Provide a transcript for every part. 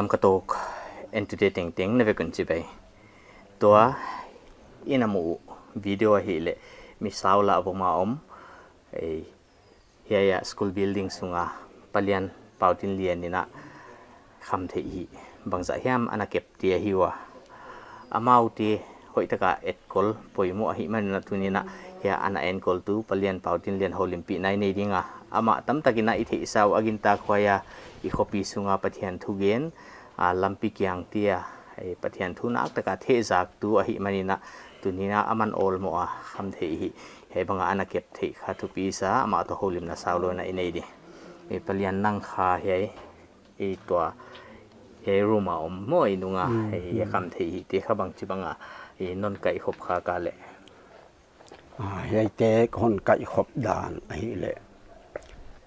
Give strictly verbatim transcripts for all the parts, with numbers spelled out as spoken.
Lamka Talk entute tengteng na vek un chibai. Tua i na muh uh video ahihleh Misao lah voma om, ei, hiai a school building sunga Palian Pautinlian in a khamtheih hih bangzah hiam ana kep te ahi ua. Amaute hoihtaka etkol poimoh ahihmanin a tuni'n a hiai a ana enkoltu Palian Pautinlian houlimpihna i nei ding a, amah tamtak in a i theihsa uh a gintak huai a i khopi sunga Pathian thugen, a, lampi kiang te a, ei, Pathian thu naktak a thehzaktu ahihmanin a tuni'n a aman awlmoh a khamtheih hih, hiai bang a ana kep theih kha thupi i sa, amah toh houlimna saulou in a i nei di. Ei, Palian, nang kha hiai, ei, tua, hiai room a om maw, i nung a, Mm, ei, mm. khamtheih hihte kha bangchi bang a, ei, non kaihkhop kha ka leh. Ah, hiaite ka hon kaihkhop dan ahihleh,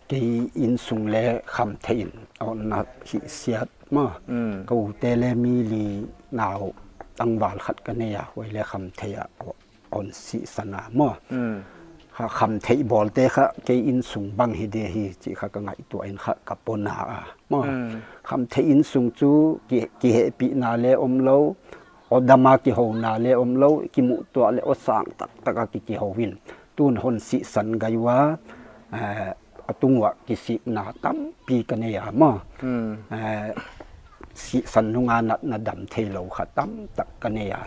kei insung leh khamtheih in a hon na hihsiat maw. Mm. Ka ute leh mi li, nau tangval khat ka nei a, huai leh khamtheih a hon sihsan a maw. Mm. Kha khamtheih bawlte kha kei insung bang hi dia hi chih kha ka ngaihtuah in kha ka pawtna a maw. Mm. Khamtheih insung chu ki, kihehpihna leh omlou, aw dam a kihouna leh omlou, kimuhtuah leh aw sang taktak a ki, kihou in. Tun hon sihsan gai ua, eh, a tung uah kisikna tampi ka nei a maw. Hmm. Eh, sihsan nung a natna dam theilou kha tamtak ka nei a.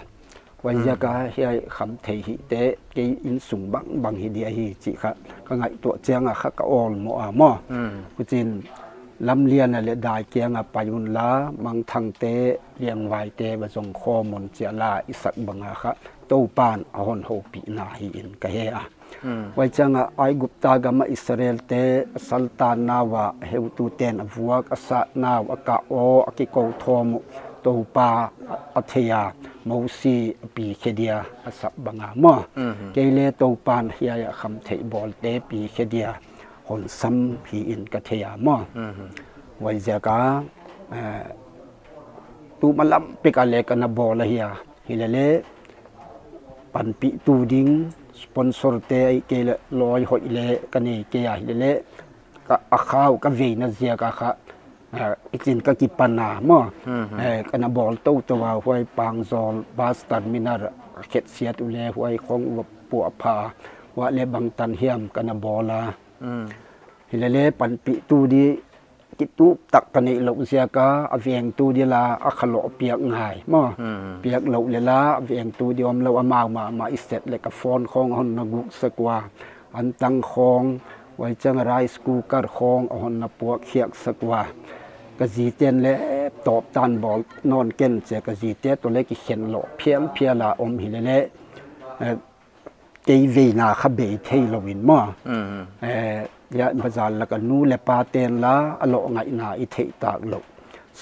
Huaiziak a Hmm. hiai khamtheih hihte kei insung bangbang hi dia hi chih kha ka ngaihtuah chiang a kha ka awlmoh a maw. Hmm. Huchiin Lamlian a leh Daikiang a pai unla, Mangthangte, Liangvaite va zong khawm un chia la i sak bang a kha Toupan a hon houpihna hi in ka he a. Hmm. Huai chiang a Aigupta gam a Israelte a saltanna ua heutute'n a vuak, a satna uh a kah aw, a kikou thawm uh Toupa a, a thei a, Mosi a pi khe dia a sak bang a maw. Mhm. Kei leh Toupan hiai a khamtheih bawlte pi khe dia hon sam hi in ka thei a maw. Mhm. Huaiziak a, eh, tuma lam pek a leh ka na bawl ahi a. Hilele, panpihtu ding, sponsor te ahihkeileh lawi hoih leh ka nei kei a. Hilele, ka, a khau ka veina ziak a kha, eh, i chin ka kipan a maw. Mhm. Eh, ka na bawl toutou a, huai Pangzawl bus terminal a khetsiat uh leh huai khong va puahpha, huai leh bangtan hiam ka na bawl a. Mm. Hilele panpihtu di kitup tak ka neih louh ziak a, a vengtu di la a kha loh piak ngai maw. Hmm. Piak louh leh la a vengtu di omlou, amau mahmah i set leh ka phone khong a hon na guk sak ua. Antang khong, huai chiang a rice cooker khong a hon na puak khiak sak ua. Ka zite'n leh tawp tan bawl nawn ken chia ka zite toh leh kikhen loh phialphial a om hilele. Eh, kei veina kha bei theilou in maw. Mhm. Eh, ya bazar lak a nu leh pate'n la a loh ngaihna i theih tak lou.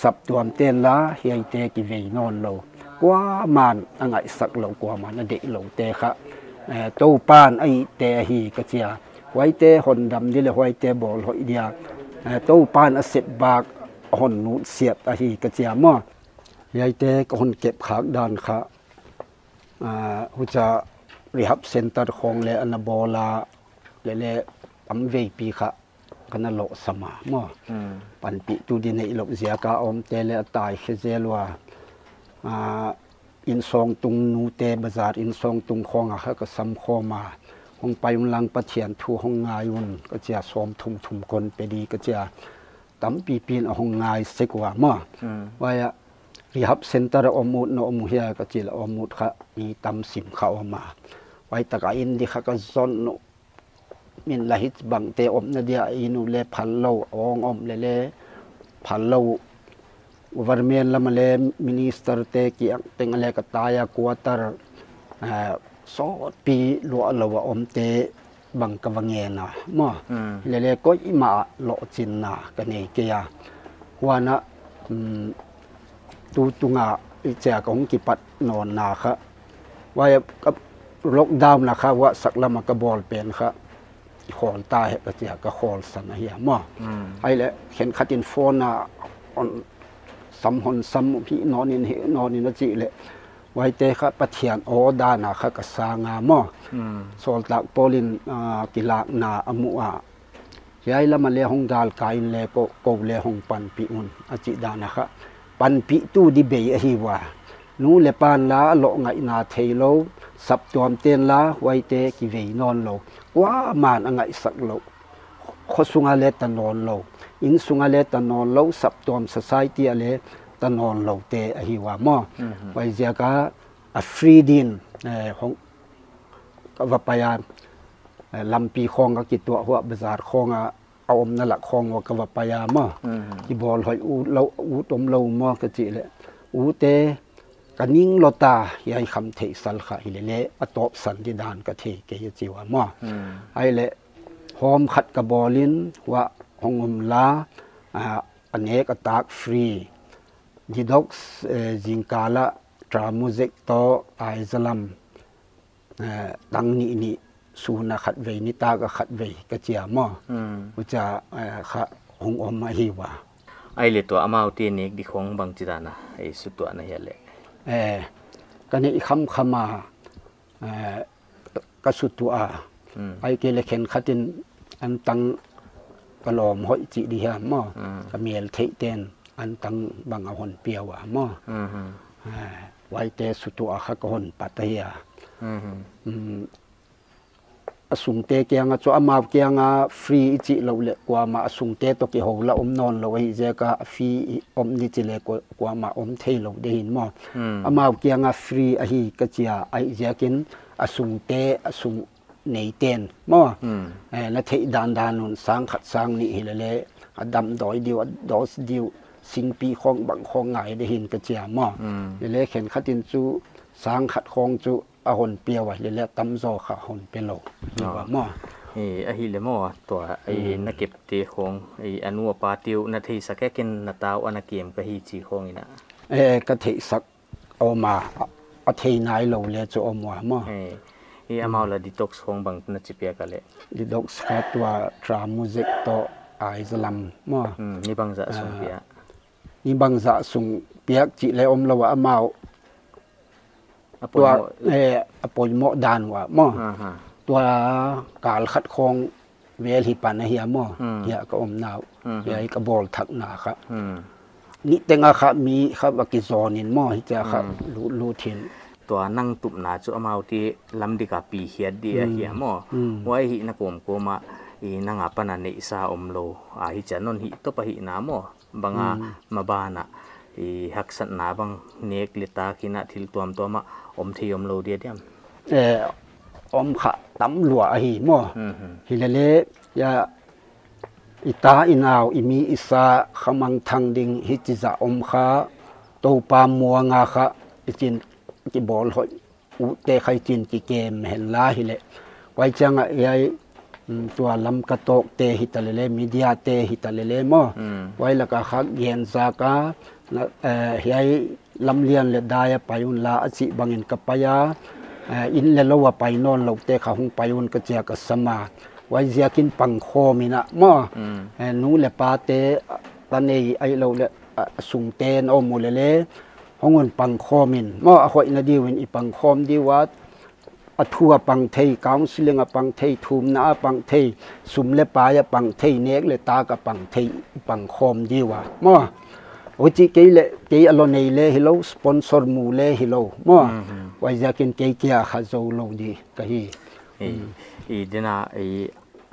Saptuamte'n la hiaite kivei nawnlou. Kuaman a ngaihsak lou, kuaman a deih lou te kha, eh, Toupan a hihte ahi ka chi a. Huaite hon dam di leh huaite bawl hoih dia, eh, Toupan a sep bak hon nutsiat ahi ka chi a maw. Hiaite ka hon kep khak dan kha, ah, huchia rehab center khong leh ana bawl a, lele tamveipi kha ka na loh sam a maw. Hmm. Panpihtu di neih louh ziak a omte leh a tai khe zel ua. Ah, insawngtung nute, bazar insawngtung khong a kha ka sam khawm a. Hong pai unlang Pathian thu hong ngai un ka chi a, sawmthum thum kon pe di ka chi a. Tampipi'n a hong ngai sek ua maw. Hmm. Huai a rehab center a om ut na om uh hia ka chi leh om ut kha mi tam sim kha om a. Huai tak a inn di kha ka zon uh. Min la hih bangte omna dia inn uh leh phal lou, ong om lele phal lou. Government lam a leh minister te kiang teng a leh ka tai a quarter, eh, sawtpi luah lou a omte bang ka va ngen a maw. Hmm. Lele koimah lohchinna ka nei kei a. Huan a, um, tu tung a i chia ka hong kipat nawnna kha. Huai a ka lockdown na kha huai sak lam a ka bawl pen kha i khawl ta hen ka chi a ka khawlsan ahi a maw. Hmm. Ahihleh khenkhat in phone a hon sam hon sam hih nawn in hih nawn in a chih leh. Huaite kha Pathian aw dan a kha ka sang a maw. Hmm. Sawltak Paul in, ah, kilakna a muh a. Hiai lam a leh hong dal ka in leh kou, kou leh hong panpih un a chih dan a kha. panpihtu di bei ahi ua. Nu leh pa'n la a loh ngaihna theilou, saptuam te'n la huaite kivei nawnlou. Kuaman a ngaihsak louh. Khosung ah leh ta nawnlou. Innsung ah leh ta nawnlou, saptuam society ah leh ta nawnlou te ahi ua maw. Mhm. Huaiziak a a free din, eh, hong ka va pai a, eh, lampi khawng a kituah ua, bazar khawng a, a omna lak khawng ua ka va pai a maw. Mhm. Kibawl hoih ut lou, ut omlou maw ka chih leh. Ut e, ka ning lou ta, hiai khamtheih sal kha hi lele, a tawpsan di dan ka thei kei a chi ua maw. Hmm. Ahihleh, hawm khat ka bawl in, huai hong om la, ah, a nek a tak free. Detox, eh, zingkal a, Tramuzek toh, Aizalam, eh, tang nih nih, sun a khatvei, nitak a khatvei, ka chi a maw. Hmm. Huchia, eh, kha hong om ahi ua. Ahihleh tua amaute nek di khawng bangchidan a, ei sutuahna hia leh. Eh, ka neih khamkham a, eh, ka sutuah a. Hmm. Ahihkeileh khenkhat in an tang ka lawm hoih chih di hiam maw. Hmm. Ka mel theih te'n an tang bang a hon pia ua maw. Hmm. Eh, huaite sutuah a kha ka hon pat ahi a. Hmm. Hmm. A sungte kiang a chu amau kiang a free i chih louh leh kuamah a sungte toh kihou la om nawnlou ahi ziak a free i om di chi leh kua-, kuamah om theilou di hi'n maw. Hmm. Amau kiang a free ahi ka chi a ahih ziakin a sungte a sung neite'n maw. Hmm. Eh, na theih dandan un sang khat sang nih hi lele a damdawi di uh, a dose di uh, singpi khawng bang khawng ngai di hi'n ka chi a maw. Hmm. Lele khenkhat in chu sang khat khawng chu a hon pia ua, lele tamzaw kha hon pe lou. Ah. Ua maw. Eh, ahihleh maw, tua, eh, hmm, na kepte khawng, eh, a nu a pate uh na theisak e, ken na ta uh ana kem ka hi chi khawng in a. Eh, ka theisak om a, a, a thei nailou leh chu om ua maw. Eh, eh, amau la detox khawng bang na chi piak a leh. Detox kha tua Tramuzek toh Aizalam maw. Hmm, ni bangzah sung, ah, pia. Ni bangzah sung piak chih leh omlou a amau. A tua, poimoh. Eh, a poimoh dan ua maw. Aha. Tua kal khat khawng vel hi pan ahi a maw. Hmm. Hiai ka omna uh. Hmm. Hiai ka bawl thakna kha. Hmm. Nihteng a kha mi kha va kizawnin maw. Hichia kha, hmm, lutlut hi'n. Tua nang tupna chu amaute lam dik a pi hiat di ahi a maw. Hmm. Huai hihna kawmkawm a, i nang apan a neihsa omlou. A hichia non hi toh pa hihna maw. Bang a, hmm, maban a, i haksatna bang nek leh tak in a thil tuamtuam a om thei omlou dia diam. Eh, om kha tam lua ahi maw. Hmm, hmm. Hi lele, ya, i ta i nau, i mi i sa kha mangthang ding hichizah om kha, Toupa muang a kha, i chin kibawl hoih ut te kha i chin kikem hen la hi leh. Huai chiang a hiai, mm, tua Lamka Talk te hita lele, media te hita lele maw. Hmm. Huai lak a kha gen zak a, na, eh, hiai lamlian leh dai a pai un la a chih bangin ka pai a, eh, inn leh lou a pai nawnlou te kha hong pai un ka chi a ka sam a. Huai ziakin pangkhawm in a maw. Hmm. Eh, nu leh pate, a, ta nei ahihlouh leh, a, a sungte'n om uleh leh, hong un pangkhawm in maw, a hoihna di uh in i pangkhawm di ua, a thu a pang thei, counselling a pang thei, thumna a pang thei, sum leh pai a pang thei, nek leh tak a pang thei, i pangkhawm di ua maw. Huchi kei leh, kei a lou nei leh hilou, sponsor mu leh hilou maw. Mhm. Huai ziakin kei kia kha zou lou di ka hi. I, mm, i dena, i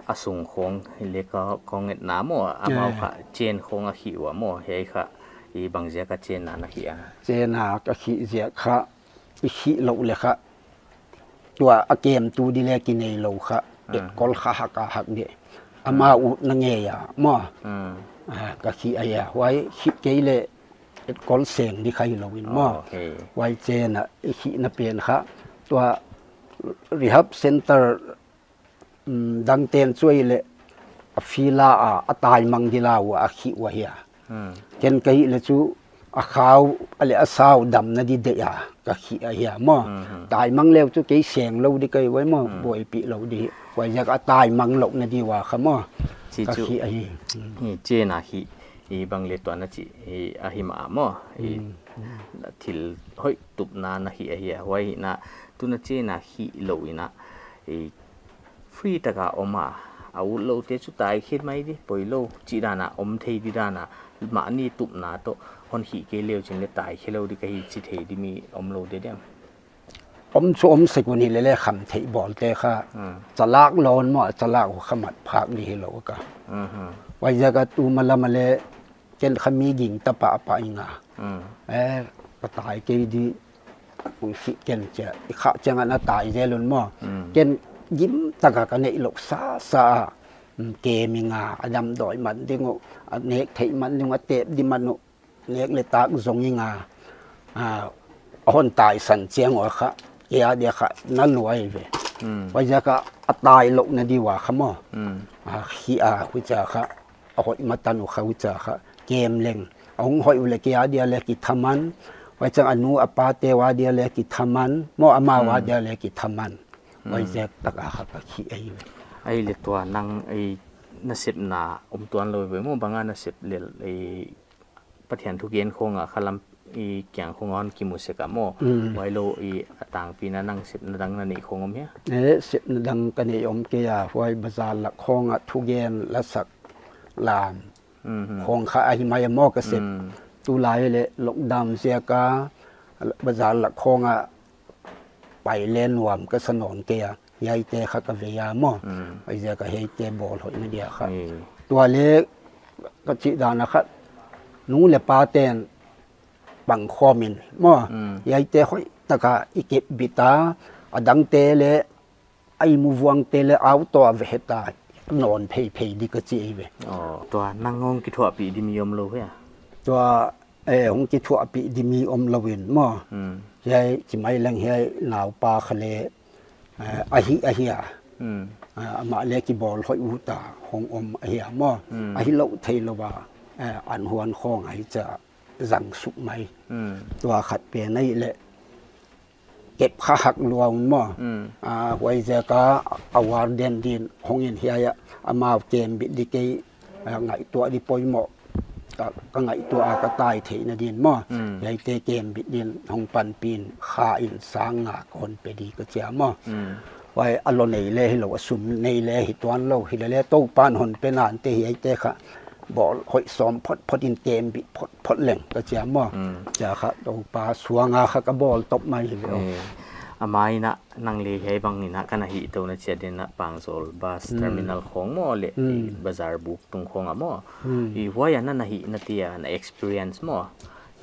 a sung khawng, i leh ka, ka ngetna maw, amau, eh, kha chain khawng a khih ua maw, hiai kha, i bangziak a chain na na khih a. Chain a ka khih ziak kha, i khih louh leh kha, tua a kemtu di leh kineilou kha, ah, etkol kha hak a hak di. Amau, ah, utna ngei a maw. Hmm. Ah, ka khih ahi a, huai khih kei leh etkol seng di kha hilou in maw. Oh, okay. Huai chain a i khihna pen kha, tua rehab center, mm, dangte'n chu ahihleh a fee la a, a taimang di la ua a khih ua hi a. Hmm. Ken ka hih leh chu a khau, a leh a sau damna di deih a, ka khih ahi a maw. Hmm, hmm. Taimang leh chu kei seng lou di ka hi uai maw, hmm, buaipih lou di. Huai ziak a taimang louhna di ua kha maw. Chi chu, ka khih ahi. Hmm. I chain a khih, i bang leh tua na chih, i ahi mah maw. I, hmm, thil hoih tupna na khih ahi a. Huai hihna, tu na chain a khih lou in a, i free tak a om a, A ut lou te chu tai khe mai di, poi lou, chih dan a om thei di dan a, mahni tupna toh hon hih kei leu chin le tai khe lou di ka hi chi thei di mi om lou di diam? Om chu om sek un, hilele kham theih bawl te kha. Hmm. Chalak lou maw, chalak uh kha mat phak di hi lou ka. Mhm. Huaiziak a tu ma lam a le ken kha mi ging ta pahpah ing a. Hmm. Eh, ka tai kei di, ui, hi ken chia, i kha chiang a na tai zel un maw. Hmm. Ken gim tak a ka neih lou sa sa a, mm, kem ing a, a damdawi man ding uh, a nek theih man ding uh, a tep di man uh, nek le tak zong ing a, a, a hon taisan chiang ua kha, kei a dia kha na luai ve. Hmm. Huaiziak a a tai louhna di ua kha maw. Hmm. A, hi a, huchia kha, a hoih ma tan uh kha, huchia kha kem leng. A hong hoih uh le kei a dia le kithaman. Huai chiang a nu a pa te ua dia le kithaman. Maw, amau a Hmm. dia le kithaman. Hmm. Huaiziak tak a kha ka khih ahi ve. Ahi le tua nang ei nasepna om tuan lou ve maw, bang a nasep lel ei Pathian thugen khong a kha lam i kiang khong a hon kimu sek a maw. Hmm. Huai lou i a tangpi na nang sepna dang na neih khong om hia? Eh, sepna dang ka neih om kei a, huai bazar lak khong a thugen lasak lam Mhm. khong kha ahi mai a maw ka sep. Mm. Tulai le lockdown ziak a bazar lak khong a pai le nuam ka sa nawn kei a. Hiaite kha ka vei a maw. Mm. Huaiziak a hiaite bawl hoihna dia kha. Mm. Tua le ka chih dan a kha nu le pa ten pang khawm in maw. Mm. Hiaite hoih tak a i kep bit a, a dangte le a i mu vuangte le auto a ve het a, nawn pheiphei di ka chi ei ve. Oh, tua nang hong kithuahpih di mi om lou hia? Tua, eh, hong kithuahpih di mi om lou in maw. Hmm. Hiai, chi mai leng hiai naupa kha le, eh, ahi, ahi a. Hmm. Ah, amah le kibawl hoih ut a, hong om ahi a maw. Hmm. Ahi lou thei lou a, eh, an huan khong ahi chia zang suk mai. Hmm. Tua khat pen ahi le, kep kha hak lua un maw. Mm. Ah, huaiziak a a warden din hong in hiai a, amau kem bit di kei, ah, ngaihtuah di poimoh. Ka, ka ngaihtuah a ka tai theihna din maw. Mm. Hiaite kem bit din hong panpih in kha in sang nga ka hon pe di ka chi a maw. Mm. Huai a lou nei le hi lou, a sum nei le hi tuan lou, hilele Toupan hon pe nante hiaite kha bawl hoih sawm photphot in kem bit photphot leng ka chi a maw. Mm. Chia kha Toupa suang a kha ka bawl top mai hi ve. Eh, a mai na nang le hiai bang in a ka na hih tou na chiat in a Pangzawl bus Mm. terminal khong maw le, Mm. i bazar buk tung khong a maw. Mm. I huai a na na hihna te a na experience maw.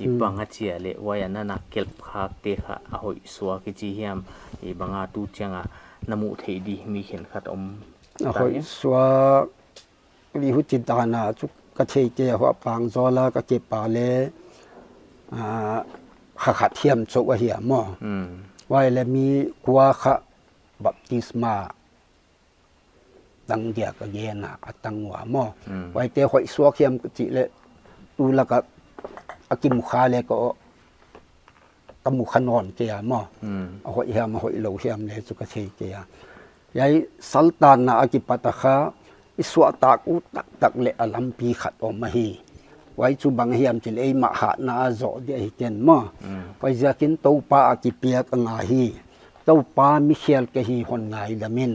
I Mm. bang a chia le huai a na na kelp khak te kha a hoih suak i chi hiam, i bang a tu chiang a na muh theih di mi khenkhat om A ta hoih hiam? Suak Li huchi dan a chu ka thei kei a, hua Pangzawl a ka kep a le, ah, kha khat hiam chauh ahi a maw. Hmm. Huai le mi kua kha baptisma tang dia ka gen a, a tang ua maw. Hmm. Huaite hoih suak hiam ka chih le, tu lak a, a kimu kha le ka aw, ka mu kha nawn kei a maw. Hmm. A hoih hiam, a hoih lou hiam le chu ka thei kei a. Hiai saltanna a kipat a kha, i suahtak ut taktak le a lampi khat om ahi. Huai chu bang hiam chih le eimah hatna a zoh di ahi ken maw. Hmm. Huaiziakin Toupa a kipiak a nga hi. Toupa, mi khial ka hi, hon ngaidam in.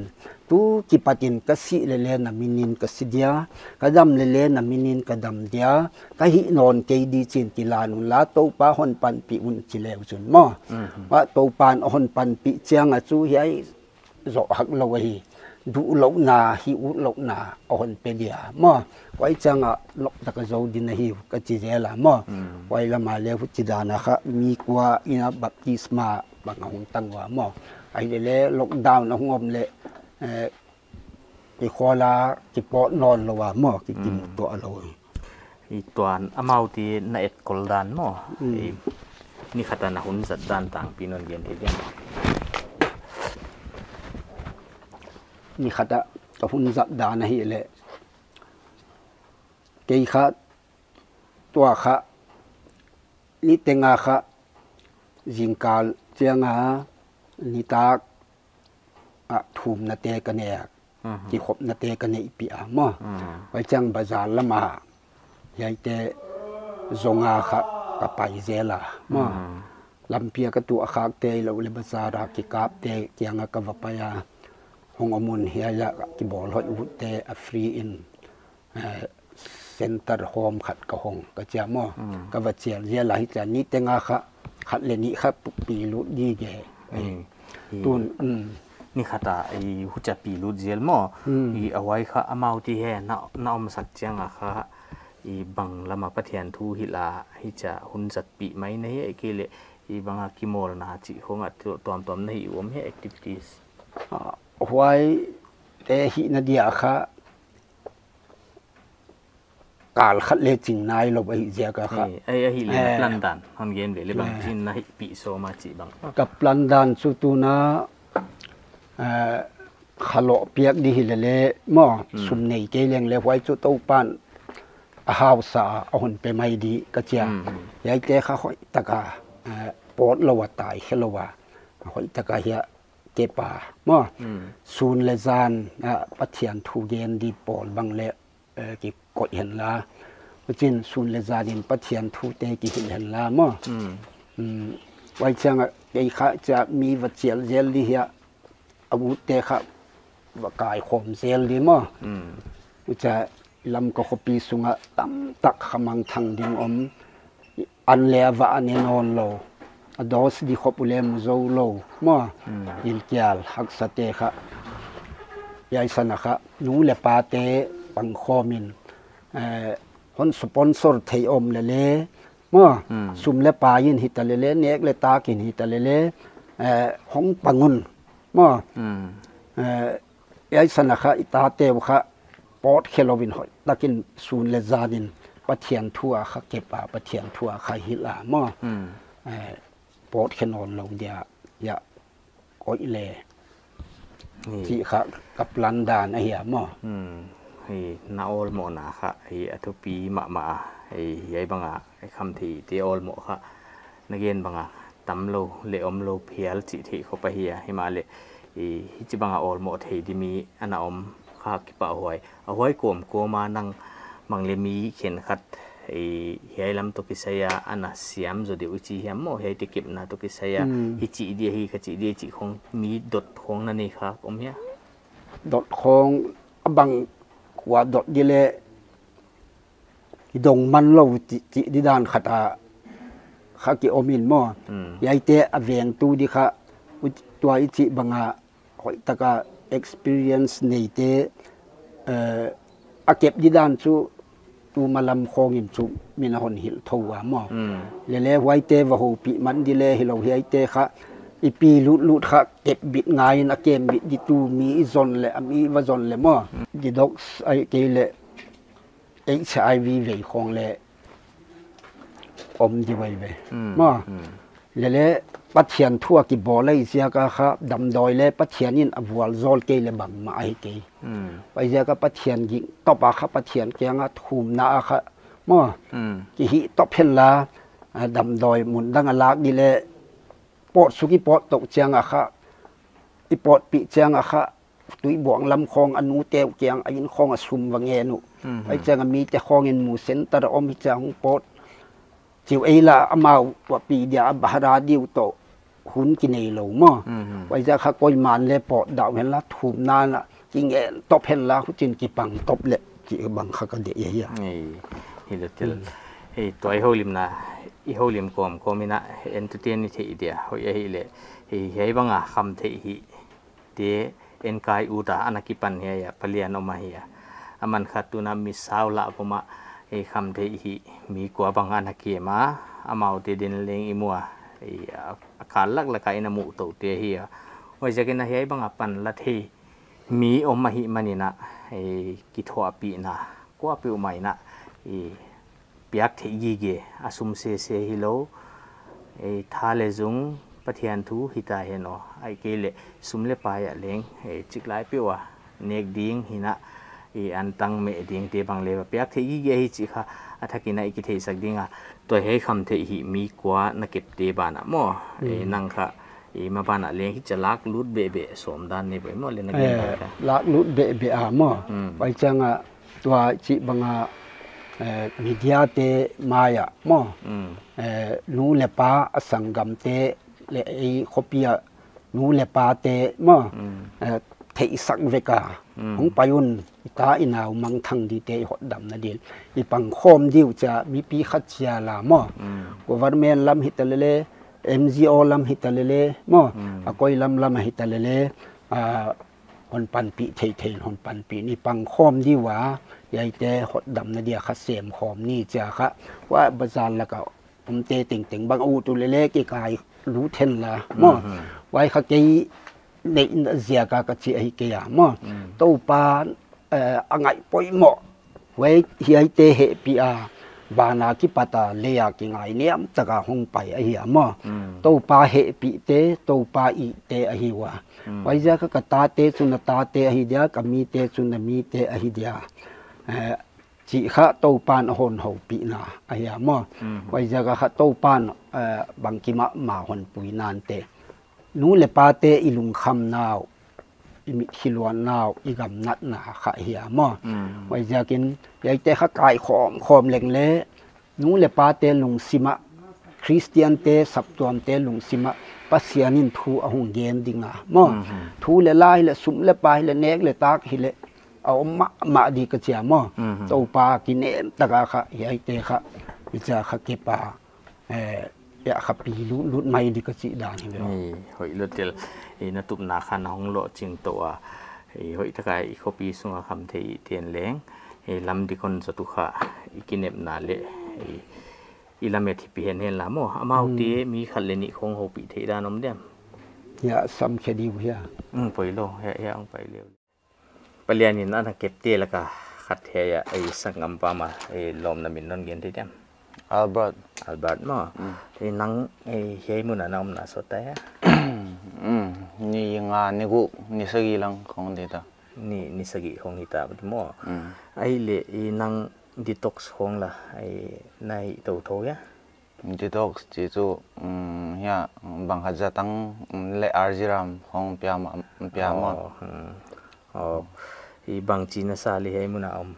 Tu kipat in ka sih lele na min in ka si dia, ka dam lele na min in ka dam dia, ka hih nawn kei di chi'n kilan un la, Toupa hon panpih un chi le uh chun maw. Mhm. Huai Toupa'n hon panpih chiang a chu hiai zoh hak lou ahi. Duh louhna, hih ut louhna a hon pe dia maw. Huai chiang a nop tak a zou din ahi ka chi zel a maw. Hmm. Huai lam a le huchi dan a kha mi kua in a baptisma bang a hong tang ua maw. Ahi lele lockdown a hong om le, eh, i khawl a kipawt nawn lou a maw, ki, ki Hmm. mutuah lou. I tuan amau te na etkol dan maw. Hmm. I ni khat a na hun zat dan tangpi non gen thei diam? Ni khat a ka hun zat dan ahi le, kei kha, tua kha, ni teng a kha, zingkal chiang a, nitak a thumna te ka nek, Mhm. kikhopna te ka neihpih a maw. Mhm. Huai chiang bazar lam a, hiaite zong a kha ka pai zel a maw. Mhm. Lampi a ka tuah khak te lou le bazar a kikap te kiang a ka va pai a. hong om un, hiai a kibawl hoih utte a free in, eh, center home khat ka hong ka chia maw. Ka va chial zel a, hichia ni tenga kha khat leh nih kha pi lut gige. Tun, um, ni khat a i huchia pi lut zel maw. I a huai kha amau ti he na, na omsak chiang a kha i bang lama Pathian thu hilh a hichia hun zatpih mai na hi, ahihkeileh i banga kimawlna chih khong a tu-, tuamtuam na hi om hi activities. Ah, huaite hihna dia kha kal khat leh ching nailou ahih ziak a kha. Ei, ei, ahihleh na plan dan hon gen ve leh bang chin na hihpih sawm a chih bang. Ka plan dan chu tuna, eh, kha loh piak di hi lele maw, sum nei kei leng leh huai chu Toupan a hausa a hon pe mai di ka chia. Hiaite kha hoihtaka, eh, pawt lou a tai khe lou a, hoihtaka hiai kep a maw. Sun leh zan, ah, Pathian thu gen di pawl bang leh, eh, kikoih henla. Huchiin sun leh zan in Pathian thute kihilh henla maw. Um, huai chiang a kei kha chia mi va chial zel di hia, a utte kha va kaikhawm zel di maw. Huchia Lamka khopi sunga tamtak kha mangthang ding om. An leh a va an e nawn lou. A dose di khop uleh mu zou lou maw. Gilkial haksate kha. Hiai san a kha nu leh pate pangkhawm in, eh, hon sponsor thei om lele maw. Sum leh pai in hita lele, nek leh tak in hita lele, eh, hong pang un maw. Eh, hiai san a kha i tate uh kha pawt khe lou in hoihtakin sun leh zan in Pathian thu a kha kep a, Pathian thu a kha hilh a maw. Eh, pawt khe nawn lou dia, ya, koih leh. Chih kha ka plan dan ahi a maw. Hi na awlmohna kha, hi a thupi mahmah a, hi, hiai banga, hi khamtheihte awlmoh kha, na gen banga, tam lou leh om lou phial chih theih khop ahi a, himahleh, hi, hichibanga awlmoh thei di mi ana om kha kipahhuai. A huai kawmkawm a nang mang leh mi khenkhat, eh, hiai lam toh kisai a ana siam zaw deuh i chi hiam maw, hiaite kepna toh kisai a, hichi dia hi, kha chi dia chih khong mi dot khong na nei kha om hia? Dot khong a bang kua dot di leh i dong man lou chih, chih di dan khat a kha ki om in maw. Hiaite a vengtu di kha, u-, tua i chih banga hoihtaka experience neite, eh, a kep di dan chu tuma lam khawng in chu min a hon hilh thou a maw. Lele huaite va houpih man di leh hilou hiaite kha i pi lutlut kha kep bit ngai in a kem bit di tu mi i zon leh, a mi va zon leh maw. Di docs ahihkeileh H I V vei khong leh om di veve. Maw. Lele Pathian thu a kibawl ahih ziak a kha damdawi leh Pathian in a vualzawl kei leh bangmah ahi kei. Huai ziak a Pathian gingtop a kha Pathian kiang a thumna a kha maw. Kihih top henla, a, damdawi mun dang a lak di leh pawt suk i pawt tou chiang a kha, i pawtpih chiang a kha, Tuibuang lam khawng a nute uh kiang a inn khawng a sum va ngen uh. Huai chiang a mite khawng in mu center a om hi chiang pawt. Chiu ei la amau tua pi dia a bahara diu toh hun kinei lou maw. Huai ziak kha koiman leh pawt dah henla thumna na kingen top henla huchiin kipang top leh chih bang kha ka deih ahi a. Ei, hi leh tel. Ei, tua i houlimna, i houlim kawmkawm in a, entute ni theih dia, hoih ahihleh, ei, hiai banga khamtheih hih te en kai ut a ana kipan hiai a, palian om ahi a. Aman kha tuna mi sau lah puma, ei, khamtheih hih mi kua bang ana kem a, amaute din leng i mu a, ei, a, a kal laklak a i na muh tou te hi a. Huai ziakin a hiai banga pan la thei mi om ahihmanin a, ei, kithuahpihna kuapeuhmah in a, ei, piak theih gige, a sum sese hilou, ei, tha leh zung Pathian thu hita hen aw, ahihkeileh sum leh pai a leng, ei, chiklai peuh a nek ding hi in a, ei, antang meh dingte bang leh va piak theih gige hi chih kha a thakin a i kitheisak ding a, tua hiai khamtheih hih mi kua na kepte banah maw, ei, nang kha, ei, maban a leng hichia lak lut behbeh sawm dan nei poimoh leh na gen dan kha. Lak lut behbeh a maw. Huai chiang a tua chih banga, eh, media te mai a maw. Eh, nu leh pa a sanggamte leh ei khopi a nu leh pate maw. Eh, theihsak vek a, hong pai un, i ta i nau mangthang dite i hotdamna din i pangkhawm di uh chia mipi khat chia la maw. Government lam hi ta lele, N G O lam hi ta lele maw, a koi lam lam hi ta lele, a, hon panpih theithei in hon panpih in i pangkhawm di ua, hiaite hotdamna dia kha semkhawm ni chia kha, huai bazar laka omte tengteng bang ut ulele kikai lut hen la maw. Huai kha kei neihna ziaka ka chi ahi kei a maw. Toupa, eh, a ngaih poimoh, huai hiaite hehpih a, bana kipata leia kingainiam taka hong pai ahi a maw. Toupa hehpihte, Toupa ihte ahi ua. Huaiziaka ka tate chu na tate ahi dia, ka mite chu na mite ahi dia, eh, chih kha Toupan a hon houpihna ahi a maw. Huaiziaka kha Toupan, eh, bangkim a ma hon pui nante, nu le pate i lungkhamna uh, i mitkhiluanna uh, i gamnatna kha hi a maw. Huaiziakin hiaite kha kaikhawm khawm leng le, nu le pate lungsim ah, Khristiante saptuamte lungsim ah Pasian in thu a hung gen ding a maw. Thu le la hi le, sum le pai hi le, nek le tak hi le, a om mahmah di ka chi a maw. Toupa kinem taka kha hiaite kha, i chia kha kipa, eh, ya kha pi lutlut mai di ka chih dan hi ve. Hoih lua tel. I na tupna kha na hong loh ching tou a, i hoihtaka i khopi sunga khamtheiten leng, i lam dik hon zot uh kha, i kinepna le, i, i lamet hi pi hen hen la maw. Amaute mi khat le nih khong houpih theih dan om diam? Ya, sam khe di uh hia. Poilou, hia, hia hong pai leu. Palian in ana kepte laka khat hiai a, ei sanggampa ma, ei lawmna min non gen thei diam? Albert. Albert maw. Ei nang, ei hiai mun a na omna sawt ta hia? Ni nga, ni guk, ni sagih lang khong di ta. Ni, ni sagih khong hi ta maw. Ahihleh, ei nang detox khong la, ei na hih tou thou hia? Detox chih chu, um, hia, bang khat zatang, um, le R G ram khong pia ma, pia ma. Aw, hmm. Aw, i bangchi na sa le hiai mun a om?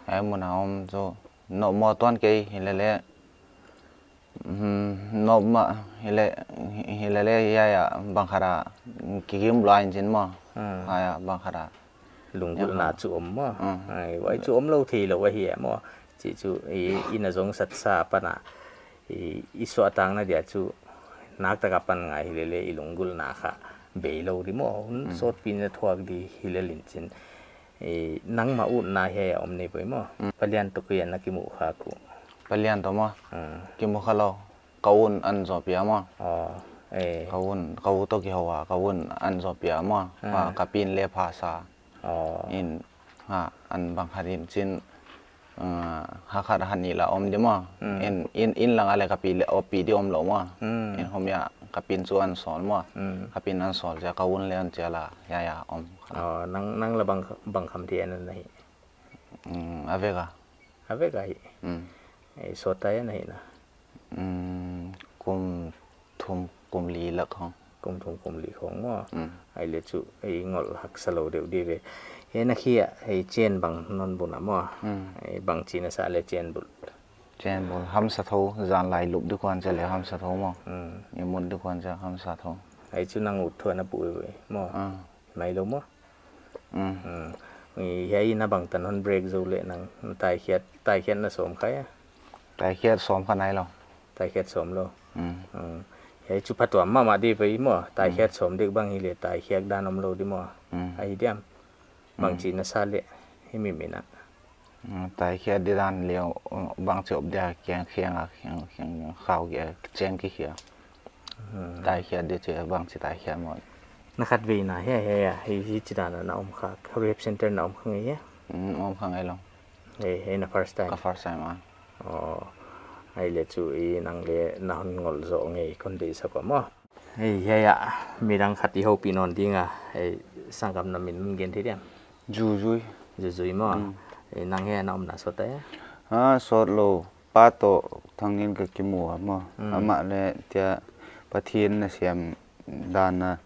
Hiai mun a om chu, nop maw tuan kei, hilele, um, nop ma, hile, hilele, ya, ya, bang khat a, kigim lua in chin maw. Hmm. Hia, bang khat a. Lunggulhna chu om maw. Ai, huai chu om lou theilou ahi a maw. Chih chu, i, i na zong satsa pana, i, i suahtakna dia chu, nak taka pan ngai hilele i lunggulhna kha bei lou di maw. Hun sawtpi na thuak di hilel in chin. I, nangmah utna hiai a om nei poimoh. Palian toh koi a na kimuh khak uh? Palian toh maw? Kimu kha lou. Ka un an zaw pia maw. Aw, eh. Ka un, ka u toh kihou a, ka un an zaw pia maw. Ah. Ka, ka pi'n le pha sa. Aw. In, ha, an bang khat in chin, ah, ha khat ha nih la om di maw. Hmm. In, in, in lang a le ka pi le, o pi di om lou maw. Hmm. In hom ya, ka pi'n chu an sawl maw. Hmm. Ka pi'n an sawl chia, ka un le an chia la, ya, ya, om. Aw, nang, nang la bang, bang kham thei na na hi? Hmm, a vek a. A vek a hi. Hmm. Eh, sawt ta hia na hihna? Hmm, kum thum kum li lak khong. Kum thum kum li khong maw. Hmm. Ahihleh chu, eh, ngol haksa lou deuh di ve. Eh, na khia, eh, chen bang non bun a maw. Hmm. Eh, bangchi na sa le chen bul? Chen bul, hamsa thou, zan lai lup di kuan chia le hamsa thou maw. Hmm. I mun di kuan chia hamsa thou. Ai chu nang ut thou na pu ve maw. Ah. Mai lou maw. Mm. Mm. Hiai na bangtan hon break zou le nang, taikhiat, taikhiat na sawm kha hia? Taikhiat sawm kha nai lou. Taikhiat sawm lou. Mm. Mm. Hiai chu phatuam mahmah di pai maw, taikhiat sawm dek bang hileh, taikhiat dan om lou di maw. Mm. Ahi diam. Mm. Bangchi na sa le, hi mi mi na. Mm, taikhiat di dan leh, mm, bangchi op dia kiang, kiang a, kiang, kiang, kiang, khau kia, cheng ki kia. Hmm. Taikhiat di chia bangchi taikhiat maw. Na khatveina hia, hia, hia, hi, hichi dan a na om kha, rehab center na om kha ngei hia? Mm, om kha ngei lou. Hei, hei na first time? Ka first time a. Oh, ahihleh chu i nang le na hon ngol zoh ngei kon deihsak ua maw. Hei, hia, hia, midang khat i houpih nawn ding a, hei, sanggamna min gen thei diam? Zuzui. Zuzui maw. Mm. Eh, nang hia na omna sawt ta hia? Ah, sawt lou. Pa toh Thangnin ka kimu a maw. Mm. Amah le tia Pathian na siam dan a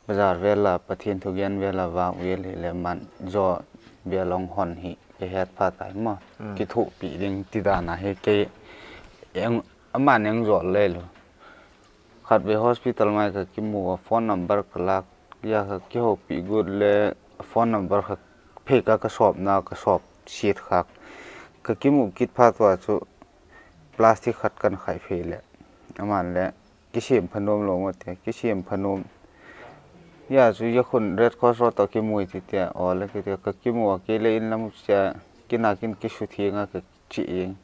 bazar vel a, Pathian thugen vel a, vak vel hileh man zaw vel ong hon hi ka het pha tai maw. Mm. Kithuahpih ding ti dan a hi kei eng, amah neng zaw le lou. Khatvei hospital mai ka kimu a, phone number ka lak Ya, ka kihoupih gut le phone number kha phei ka, ka sawpna, ka sawp siat khak. Ka kimuh kit phat ua chu plastic khat kan khai phei le. Aman le, kisem pha nuam lou maw te, kisem pha nuam. Ya chu ya khun Red Cross road toh kimu i chi tia, aw le ki tia, ka kimu a kei le inn lam chia, kinakin kisu thing a ka chi ing.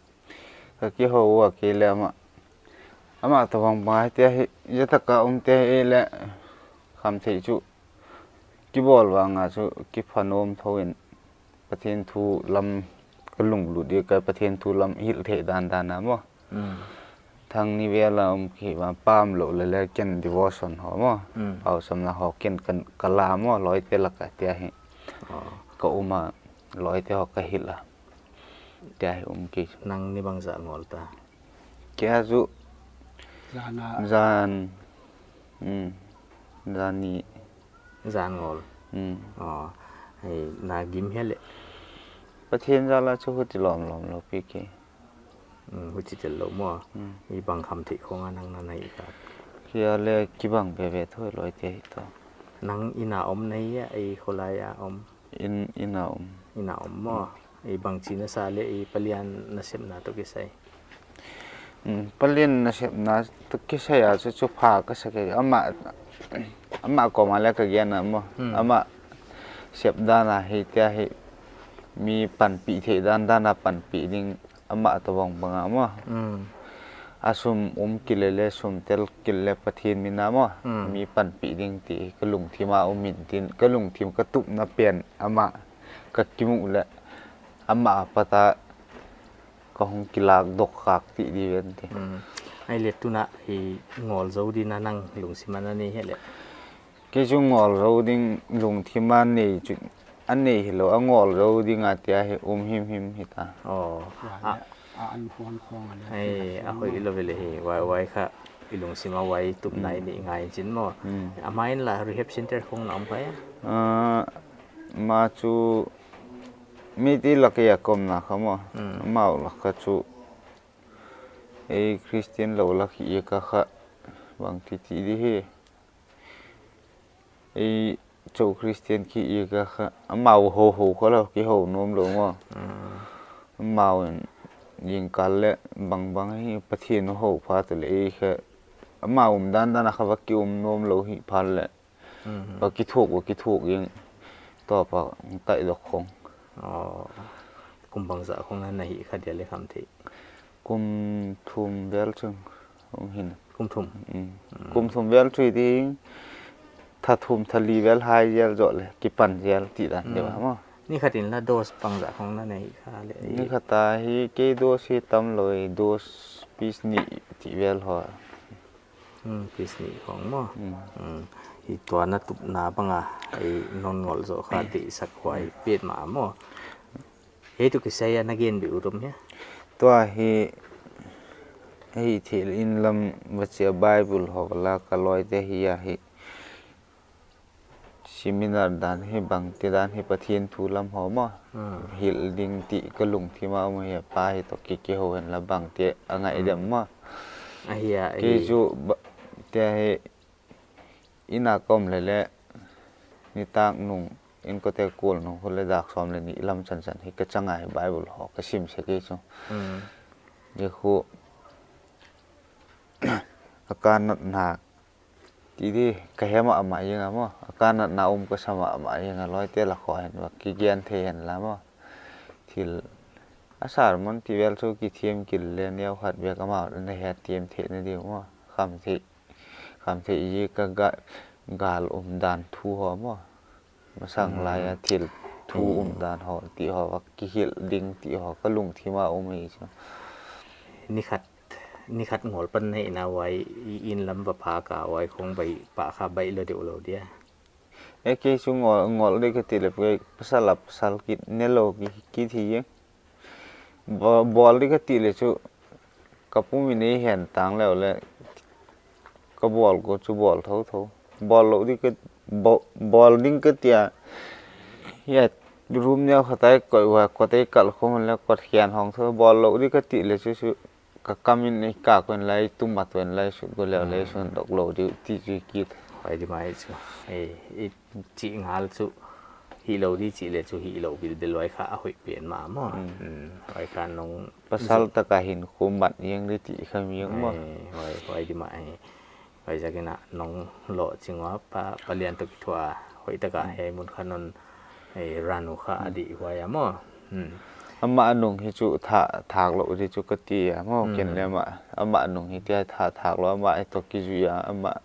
Ka kihou ua kei le amah. Amah toh bangbang a tia hi, ya taka um te hi le, Khamtheih chu kibawl vang a chu kipha nuam thou in, Pathian thu lam ka lunglut di ka, Pathian thu lam hilh theih dandan a maw. Mm. Thang ni vel a um ki va pam lou le le ken devotion ho maw. Mm. Pausamna ho ken kan ka la maw, lawite lak a tia hi. Oh. Ka um a, lawite ho ka hilh a. Tia hi um ki. Nang ni bangzah ngol ta? Kei a chu Zan a. Zan. Mm. Zan ni. Zan ngol. Mm. Oh, hei, na gim hia le? Pathian zala chu huchi lawmlawm lou pi kei. Mm, huchi tel lou maw. Mm. I bang khamtheih khong a nang na nei ka. Kei a le kibang veve thou lawite hi toh. Nang inn a om na hia, i kholai a om? Inn, inn a om. Inn a om maw. I bangchi na sa le i palian nasepna toh kisai? Mm, palian nasepna toh kisai a chu, chu pha ka sa kei. Amah, amah koma le ka gen a maw. Mm. Amah sep dan a hi tia hi mi panpih theih dandan a panpih ding amah toh bangbang a maw. Mm. A sum um ki le le, sum tel ki le Pathian min a maw. Mm. Mi panpih ding ti ka lungthim a um in tin, ka lungthim ka tupna pen amah ka kimuh le amah a pat a ka hong kilak dok khak ti di ven ti. Mm. Ai le tuna i ngol zou di na nang lungsim a na nei hia le? Kei chu ngol zou ding lungthim a nei chu, a nei hi lou, a ngol zou ding a tia hi um himhim hi ta. Oh. Wa Ah. le, a an huan khong a le Ai, a hoih lou ve le hi, wai, wai kha i lungsim a wai tupna i Mm. nei ngai in chin maw. Mm. Amah in la rehab center khong na om kha hia? Ah, ma chu Meitei lak a ka omna kha maw. Mm. Amau lak kha chu ei Christian lou lak hi ka kha bangchi chi di hi. Ei chou Christian ki i ka kha, amau hou hou kha lou, kihou nuam lou maw. Mm. Amau in, zingkal le bangbang hi Pathian hou pha te le ei kha. Amau um dandan a kha va ki um nuam lou hi pha le. Mm. Va kithuk, va kithuk ing. Tua pa tai dok khong. Oh. Kum bangzah khong na na hih kha dia le Khamtheih? Kum thum vel chung. Hong hin. Kum thum. Mm. Mm. Kum thum vel chui ding. Tha thum tha li vel hai zel zoh le, kipan zel ti dan Mm. deuh a maw. Ni khat in la dose bangzah khong na nei kha le? Ni khat a hi kei dose hi tam lou, dose piece nih ti vel ho. Mm, piece nih khong maw. Mm. Mm. Hi tua na tupna bang a, ei non ngol zoh kha ti sak huai petmah maw. Hei tu kisai a na gen bih ut om hia? Tua hi, hei thil inn lam va chia Bible ho va la ka lawite hi a hi. Seminar dan hi bangte dan hi Pathian thu lam ho maw. Hmm. Hilh ding ti ka lungthim a om hi a pa hi toh ki kihou hen la bangte a ngaih Hmm. dem maw. A hi a, Kei hi. chu ba, te hi Inn a ka om le le, nitak nung, inn kote kul nung, khu le dak sawm le nih lam chansan hi ka chang a hi Bible ho ka sim sek hi chu. Mm. Ni khu, a ka natna, ti di, ka hem a amah ing a maw, a ka natna um ka sam a amah ing a lawite la kho hen va, ki gen thei hen la maw. Thil, a sermon ti vel chu ki thiam kil le neu khat bek amau na het thiam thei na di maw, kham thei. Kham thei i ka ga-, gal um dan thu ho maw. Masang Hmm. lai a thil thu Hmm. um dan ho, ti ho va kihilh ding ti ho, ka lungthim a um hi chu. Ni khat, ni khat ngol pan nei na uai, i inn lam va pha ka uai khong bai, pa kha bai lou deuh lou dia. E kei chu ngol, ngol di ka ti le, pasal a pasal kit, ne lou ki, ki thi ye. Ba-, bawl di ka ti le chu, ka pu min ei hen tang leu le, ka bawl ko chu bawl thotho. Bawl lou di ka, ba-, bawl ding ka tia, ya, room neu khat a i koih ua, kot ei kal khawm le, kot hian hong tho. Bawl lou di ka ti le chu, chu, ka kam in ei kak ven lai, tum mat ven lai, chu ko leu le, Hmm. chu dok lou di, ti chu ki. Huai di mai chu. Eh, i chih ngal chu. Hilou di chih le chu hilou bilbel huai kha a hoih pen mah maw. Hmm. Hmm, huai kha nong pasal taka hin khumat yang di chih kha mi yang maw. Eh, huai, huai di mai. Huaiziakin a nong lohching ua pa, Pa Lian toh kithuah a. Hoihtaka Hmm. hiai mun kha non, eh, ranu kha Hmm. a di huai a maw. Hmm. Amah nung hi chu tha, thak lou di chu ka ti a maw. Hmm. Ken le amah, amah nung hi tia tha, thak lou amah hi toh kizui a, amah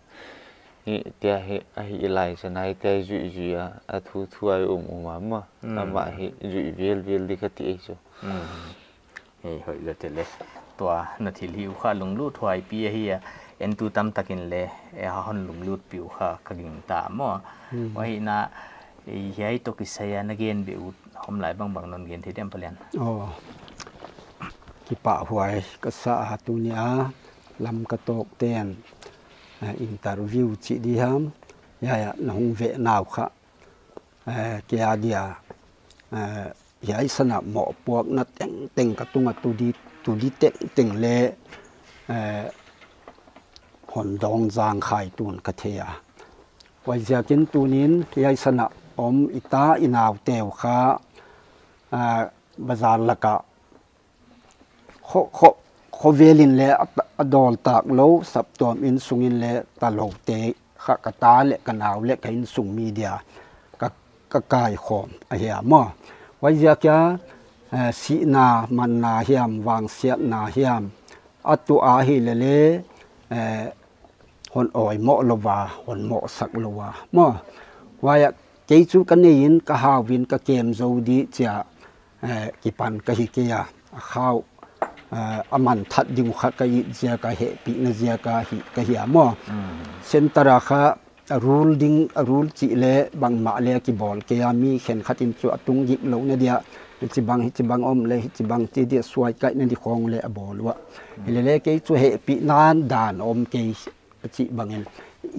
hi tia hi, a hi lai sa nai tia zui zui a, a thu thu ai um um a maw. Hmm. Amah hi zui vel vel di ka ti ei chu. Hmm. Hei, hoih lou tel e. Tua na thil hih uh kha lunglut huai pi ahi a, entu tamtakin le, eh, a hon lunglut pi uh kha ka gingta maw. Hmm. Huai hi na, eh, hiai toh kisai a na gen beh ut, hom lai bangbang non gen thei diam Pa Lian. Oh. Kipahhuai ka sa a tuni a, Lamka Talk ten, eh, interview chih di hiam, hiai a na hong veh nau kha. Eh, kei a dia, eh, hiai san a mohpuakna tengteng ka tunga tu di, tu di tengteng le, eh, hon dawng zang khai tuan ka thei a. Huaiziakin tunin hiai san a om i ta i naute uh kha, eh, bazar laka kho, kho, khovel in le a, a dawl tak lou, saptuam innsung in le ta lou te kha ka ta le ka nau le ka innsung mi dia ka, ka kaikhawm ahi a maw. Huaiziak a, eh, sihna manna hiam, vangsiatna hiam, a tuah a hi le le, eh, hon awimoh lou a, hon mohsak lou a maw. Huai a kei chu ka nei in, ka hau in, ka kem zou di chia, eh, kipan ka hi kei a, a khau, eh, a man that ding uh kha ka it ziak a, hehpihna ziak a hi ka hi a maw. Mm. Center a kha a rul ding, a rul chih le bangmah le a kibawl kei a, mi khenkhat in chu a tung gik louhna dia, hichibang, hichibang om le, hichibang chi dia suai kaihna di khawng le a bawl ua. Mm. Hi le le kei chu hehpihna dan om kei a chih bangin,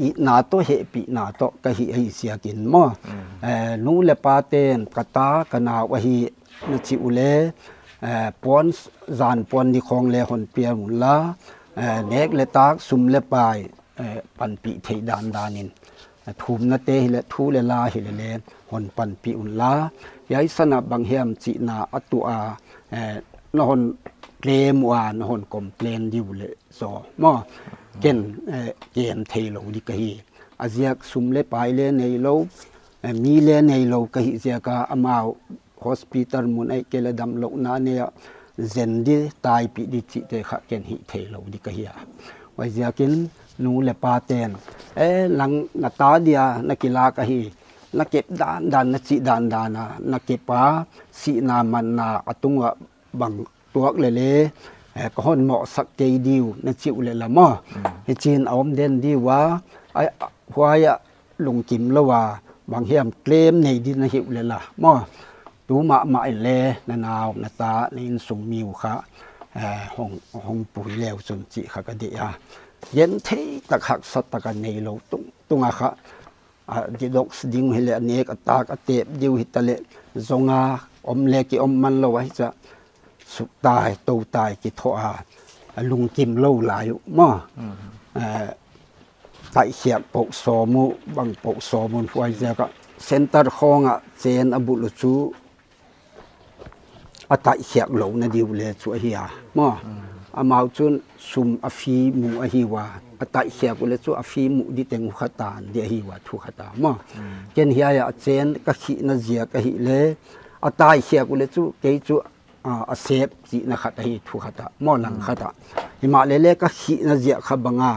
itna toh hehpihna toh ka hih ahi ziakin maw. Mm. Eh, nu le pa ten ka ta ka nau ahi na chih uh le, eh, puan, zan puan di khawng le hon piak un la, eh, nek le tak, sum le pai, eh, panpih theih dandan in, eh, thumna te hi le, thu le la hi le le, hon panpih un la. Hiai san a bang hiam chihna a tuah a, eh, na hon claim ua, na hon complain di uh le zaw maw. Ken, eh, ken thei lou di ka hi. A ziak sum le pai le nei lou, eh, mi le nei lou ka hih ziak a, amau hospital mun ahihkeileh damlouhna nei a, zen di, taipih di chihte kha ken hih thei lou di ka hi a. Huaiziakin nu le pa ten, eh, nang na ta dia na kilak ahi, na kep dandan, na chih dandan a na kep a, sihna manna a tung ua bang tuak le le, eh, ka hon mohsak kei di uh na chih uh le la maw. Mm. Hichiin a om den di ua, ai, huai a lungkim lou a, bang hiam claim nei di na hi uh le la maw. Tu mahmah in le na nau, na ta, na innsung mi uh kha, eh, hong, hong pui le uh chun chih kha ka deih a. Gen thei tak, haksa tak a nei lou tung, tung a kha, a, di docs ding hi le, a nek a tak a tep di uh hi ta le, zong a om le ki om man lou a hi chia, suk tai, tou tai ki thoh a, a lungkim lou lai uh maw. Mm. Eh, taihkhiak poh sawm uh, bang poh sawm uh, huaiziak a center khawng a chen a bulh uh chu, a taihkhiak louhna di uh le chu ahi a maw. Mm. Amau chun sum a fee mu ahi ua, a taihkhiak uh le chu a fee mu di teng uh kha tan di ahi ua, thu khat a maw. Mm. Ken hiai a chen ka khihna ziak ahih le, a taihkhiak uh le chu kei chu, ah, a sep chihna khat ahi, thu khat a maw, lang khat a. Himahleh le ka khihna ziak kha bang a,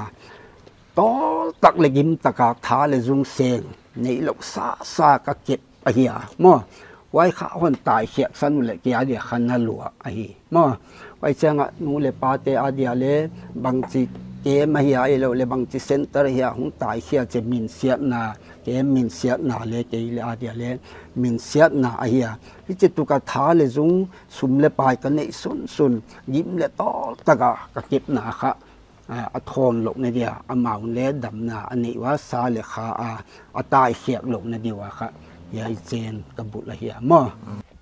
tawl tak le gim tak a tha le zung seng nei lou sasa ka kep ahi a maw. Huai kha hon taikhiak san uh le kei a dia kha na lua ahi maw. Huai chiang a nu le pa te a dia le bangchi camp ahi a, ahihlouh le bangchi center ahi a hong taikhia chia minsiatna, camp minsiatna le kei le a dia le minsiatna ahi a. Hichi tuk a tha le zung, sum le pai ka neih sunsun, gim le tawl tak a ka kepna kha, a, a thawn louhna dia, amau le damna a neih ua, sa le kha a, a taikhiak louhna di ua kha, hiai chen ka bulh ahi a maw.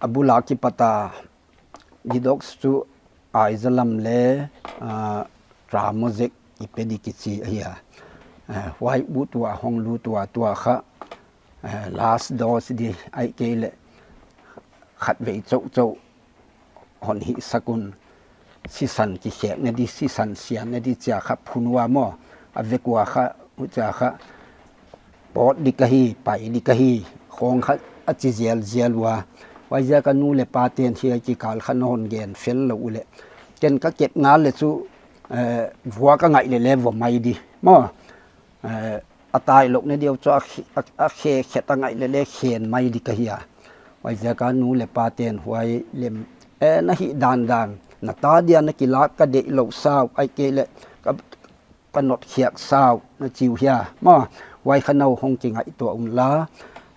A bul a kipat a, di docs chu Aizawl lam le, a, Tramozek i pe di kichi ahi a. Eh, huai ut ua hong lut ua tua kha, eh, last dose di ahihkeileh khatvei chauhchauh hon hihsak un, sisan kikhekna di, sisan sianna di chia kha phun ua maw, a vek ua kha, huchia kha pawt di ka hi, pai di ka hi, khawng kha a chi zialzial ua. Huaiziak a nu leh pate'n hiai kikal kha na hon gen fel lou uleh, ken ka kep ngal leh chu, eh, vua ka ngaih leh leh vua mai di maw. Eh, a tailouhna di uh chu a khe-, a, a khe khet a ngaih leh leh khen mai di ka hi a. Huaiziak a nu leh pate'n huai lem, eh, na hih dandan, na ta dia na kilak ka deihlouh sau, ahihkeileh ka, ka notkhiak sau na chi uh hia maw. Huai kha nou hong kingaihtuah un la,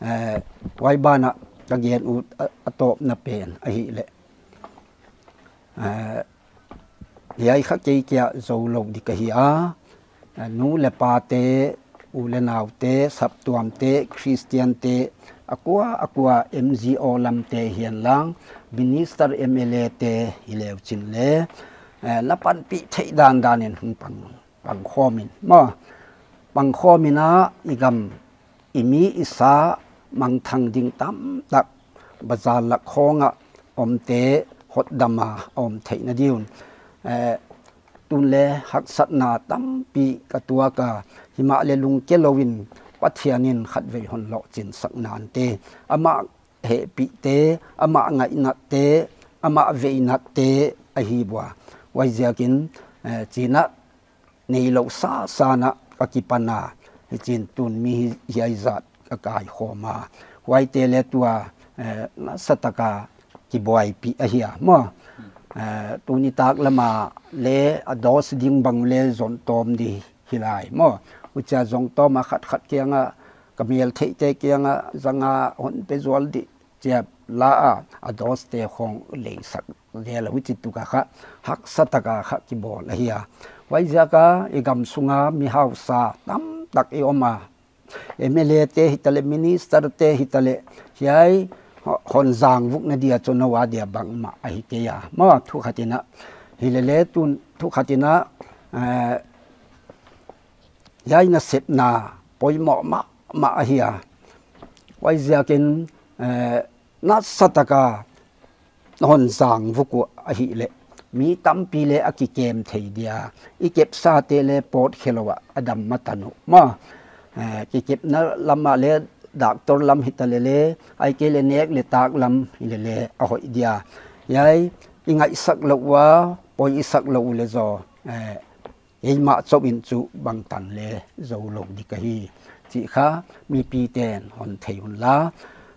eh, huai banah ka gen ut a, a tawpna pen ahihleh, eh, hiai kha kei kia zou lou di ka hi a. Eh, nu leh pate, u leh naute, saptuamte, Christiante, a kua a kua M G O lamte hi'n lang, minister M L A te hi leu chin leh, eh, na panpih theih dandan in hong pang, pangkhawm in maw. Pangkhawm in a, i gam, i mi i sa mangthang ding tamtak bazar lak khawng ah omte hotdam a om theihna di un. Eh, tun leh haksatna tampi ka tuak a, himahleh lungke lou in Pathian in khatvei hon lohchinsak nante, amah hehpihte, amah ngaihnate, amah veinate ahi ua. Huaiziakin, eh, chin a neilouh sasan a ka kipan a, hichiin tun mi hi, hiai zat ka kaikhawm a. Huaite leh tua, eh, nasatak a kibuaipih ahi a maw. Eh, tuni taklam a leh a dose ding bang leh zon tawm di hi lai maw. Huchia zon tawm a khatkhat kiang a, ka meltheihte kiang a, zanga hon pe zual di chia la a, a dose te khawng leisak zel a, huchi tuk a kha, haksatak a kha kibawl ahi a. Huaiziak a i gam sung a mi hausa tamtak i om a, M L A te hitaleh, minister te hitaleh, hiai ho-, hon zangvukna dia chu nou a dia bangmah ahi kei a maw. Thu khat in a, hilele tun thu khat in a, eh, hiai nasepna poimoh mahmah ahi a. Huaiziakin, eh, nasatak a hon zangvuk uh ahihleh, mi tampi leh a kikem thei dia, i kepsate leh pawt khe lou a, a dam matan uh maw. Eh, kikepna lam ah leh, doctor lam hitaleh leh, ahihkeileh nek leh tak lam hilele a hoih dia. Hiai i ngaihsak louh ua, poi i sak louh uleh zaw, eh, eimah chauh in chu bangtan leh zou lou di ka hi chih kha mipite'n hon thei un la.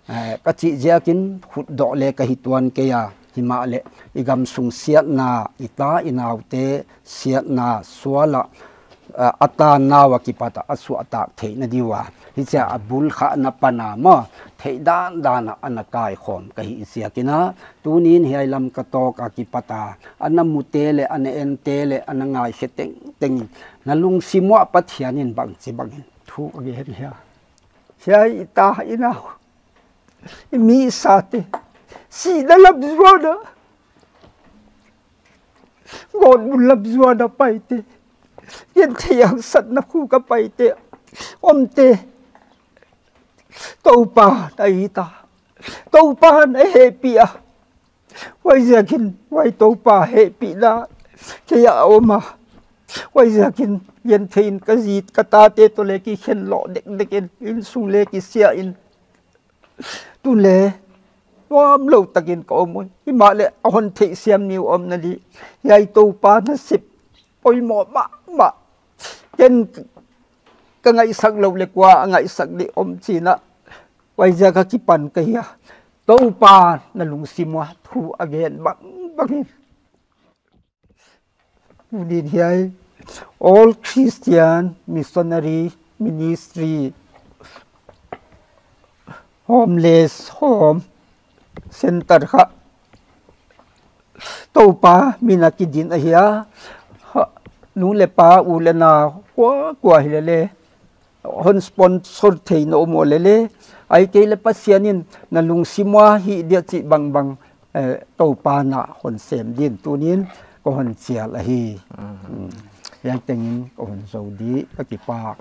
Eh, ka chih ziakin khutdoh leh ka hi tuan kei a, himahleh i gam sung siatna, i ta i naute siatna sual a, eh, a tan nau a kipat a a suahtak theihna di ua. Hichia a bul kha na pan a maw, theih dandan a ana kaikhawm ka hi ziakin a, tuni'n hiai lam ka tawk a kipat a, ana mute leh, ana ente leh, ana ngaikhe tengteng in, na lungsim uah Pathian in bangchi bangin thu a gen hia? Hiai i ta i nau, i mi i sate, sihna lam zuan a, gawtbul lam zuan a paite, genthei haksatna khuk a paite, omte, Toupa'n a it a, Toupa'n a hehpih a. Huaiziakin, huai Toupa hehpihna kei ah a om a. Huaiziakin, genthei in ka zi, ka tate toh leh kikhen loh dekdek in, innsung leh kisia in, tun leh nuamlou takin ka om uh. Himahleh a hon theihsiam mi uh omna di, hiai Toupa nasep poimoh mahmah. Ken ka ngaihsak louh leh kua a ngaihsak di om chi'n a, huaiziak a kipan ka hi a. Toupa'n na lungsim uah thu a gen bangbang in. Tuni'n hiai All Christian Missionary Ministry Homeless Home Center kha Toupa min a kidin ahi a. Ha, nu leh pa, u leh nau, kua kua hilele, hon sponsor theihna om uleh leh, ahihkeileh Pathian in na lungsim uah hih dia chih bangbang, eh, Toupa'n a hon sem din tuni'n ka hon chial ahi. Mm. Hiai tengin ka hun zou di, ka kipak.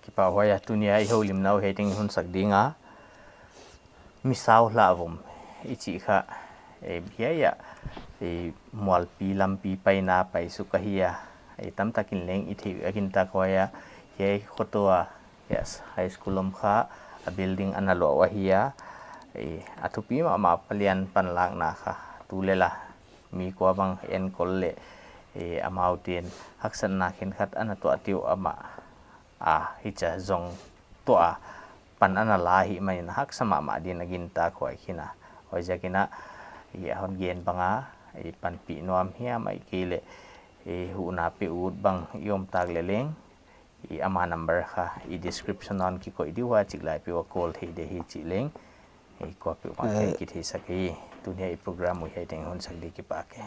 Kipak huai a, tuni a i houlimna uh hiai tengin hun sak ding a. Misau hlah vom i chih kha, hiai a, mualpi lampi paina paisuk ahi a, tamtakin leng i theih a gintak huai a, hiai khoto a, high school om kha, a building ana luah uh ahi a, a thupi mahmah palian panlakna kha, tu lel a, mi kuabang enkol leh, amaute'n haksatna khenkhat ana tuah uh amah, a hichia zong tuah a, pan ana la ahihmanin a haksa mahmah din a gintak huai khin a. Huaiziakin a, a hon gen bang a, panpih nuam hiam ahihkeileh, huhna pe ut bang i om tak leh leng, ama number kha i description a hon kikoih di ua, chiklai peuh a call thei di hi chih leng, kuapeuhmah kitheisak hi. Tuni a i program uh hiai tengin hun sak di, kipak e.